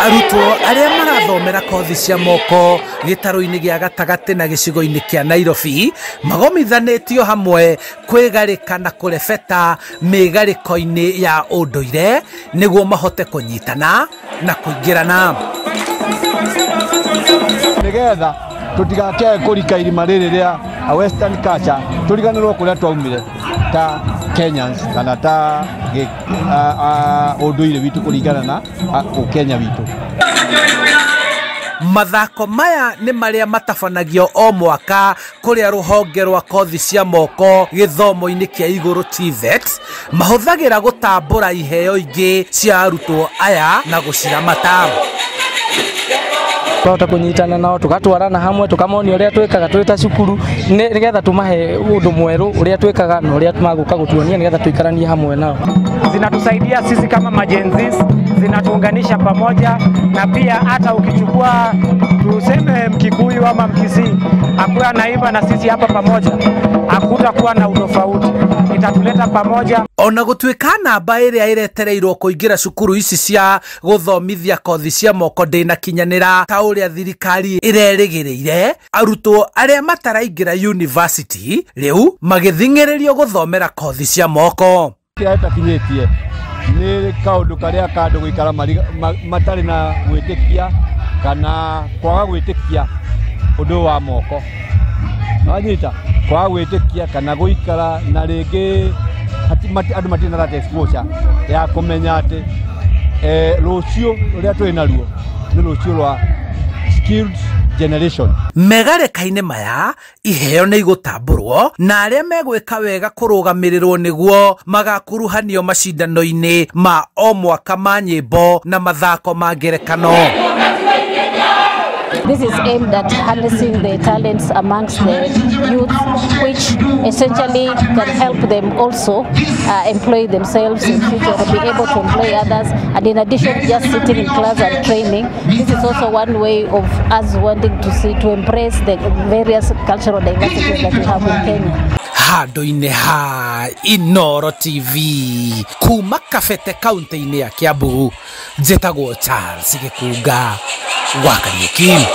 Arutwo arĩa marathomera kothi cia moko gĩtarũ-inĩ gĩa gatagatĩ na gĩcigo-inĩ kĩa Nairobi magomithanĩtio hamwe kwĩgarĩka na kũrebeta mĩgarĩko-inĩ ya ũndũire nĩguo mahote kũnyitana na kũingĩrana. Nĩgetha tũtigakĩage kũrika irima rĩrĩ rĩa western culture, tũriganĩrwo kũrĩa twaumire ta Kenyans kana ta ũndũire witũ kũringana na ũkenya witũ. Mathako maya nĩ marĩa matabanagio o mwaka kũrĩa rũhonge rwa kothi cia moko gĩthomo-inĩ kĩa igũrũ TVET mahũthagĩra gũtambũra iheo ingĩ cia arutwo aya na gũciramata. Twahota kũnyitana nao tũgatwarana hamwe tũkamonia ũrĩa twĩkaga twĩ ta cukuru nĩgetha tũmahe ũndũ mwerũ ũrĩa twĩkaga na ũrĩa magũka gũtuonia nĩgetha tũikaranie hamwe nao. Zinatusaidia sisi kama ma-Gen Zs, zinatuunganisha pamoja, na pia hata ukichukua tuseme Mkikuyu ama Mkisii akuwe anaimba na sisi hapa pamoja, hakutakuwa na utofauti, itatuleta pamoja. Ona gũtuĩka namba ĩrĩa ĩretereirwo kũingĩra cukuru ici cia gũthomithia kothi cia moko ndĩnakinyanĩra ta ũrĩa thirikari ĩrerĩgĩrĩire, arutwo arĩa mataraingĩra university rĩu magĩthing'ĩrĩrio gũthomera kothi cia moko. Kĩrĩa ĩtakinyĩtie nĩ kaũndũ karĩa ka andũ gũikara matarĩ na gwĩtĩkia kana kwaga gwĩtĩkia ũndũ wa moko. Wanyita kwaga gwĩtĩkia kana gũikara na rĩngĩ andũ matirĩ na that exposure ya kũmenya atĩ rũciũ rũrĩa twĩ naruo nĩ rũciũ rwa skilled generation. Megarĩka-inĩ maya iheo nĩ igũtambũrwo na arĩa megwĩka wega kũrũgamĩrĩrwo nĩguo magakuruhanio macindano-inĩ ma o mwaka ma nyĩmbo na mathako ma ngerekano. This is aimed at harnessing the talents amongst the youth, which essentially can help them also employ themselves in future or be able to employ others. And in addition, just sitting in class and training, this is also one way of us wanting to see, to embrace the various cultural diversities that we have in Kenya. Handũ-inĩ ha Inooro TV kuma Kabete kaunti-inĩ ya Kiambu, njĩtagwo Charles Gĩkunga wa Kariuki.